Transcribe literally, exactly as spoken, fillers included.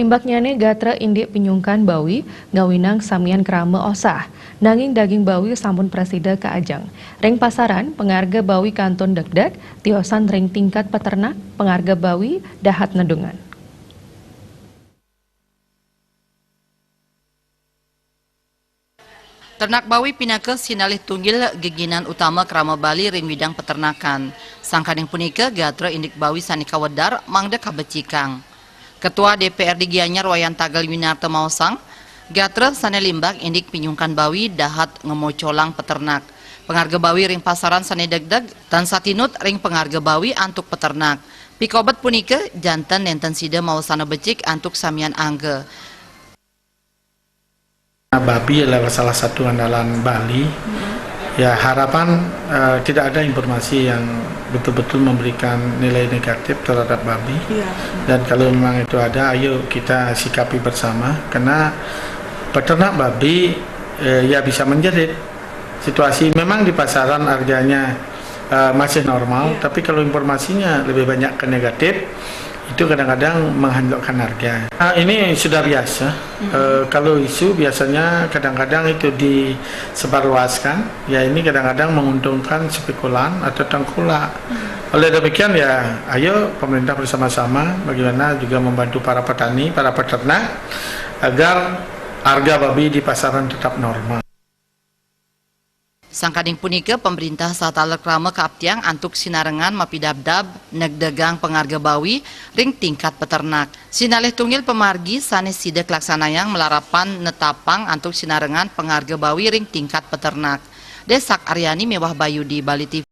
Imbaknyane gatra indik pinyungkan bawi ngawinang samian krama osah, nanging daging bawi sampun prasida kaajeng. Ring pasaran, pangarga bawi kantun degdeg, tiosan ring tingkat peternak, pangarga bawi dahat nedungan. Ternak bawi pinaka sinalih tunggil geginan utama krama Bali ring bidang peternakan. Sangkaning punika, gatra indik bawi sane kawedar mangda kabecikang. Ketua D P R D Gianyar Wayan Tagal Winarta maosang, gatra sane limbak indik pinyungkan bawi dahat ngamocolang peternak. Pangarga bawi ring pasaran sane degdeg tan satinut ring pangarga bawi antuk peternak. Pikobet punika, janten nenten sida maosana becik antuk samian angga. Babi adalah salah satu andalan Bali. Ya, harapan, eh, tidak ada informasi yang betul-betul memberikan nilai negatif terhadap babi. Iya. Dan kalau memang itu ada, ayo kita sikapi bersama. Karena peternak babi, eh, ya, bisa menjerit. Situasi memang di pasaran harganya, eh, masih normal, iya, tapi kalau informasinya lebih banyak ke negatif, itu kadang-kadang menganjlokkan harga. Ah, ini sudah biasa. Hmm. Eh, kalau isu biasanya kadang-kadang itu disebarluaskan, ya, ini kadang-kadang menguntungkan spekulan atau tengkulak. Hmm. Oleh demikian, ya, ayo pemerintah bersama-sama bagaimana juga membantu para petani, para peternak agar harga babi di pasaran tetap normal. Sangkaning punika, pamrintah saha taler krama kaaptiang antuk sinarengan mapidabdab negdegang pangarga bawi ring tingkat peternak. Sinalih tunggil pamargi sane sida kalaksanayang malarapan netapang antuk sinarengan pangarga bawi ring tingkat peternak. Desak Aryani miwah Bayu di Bali T V.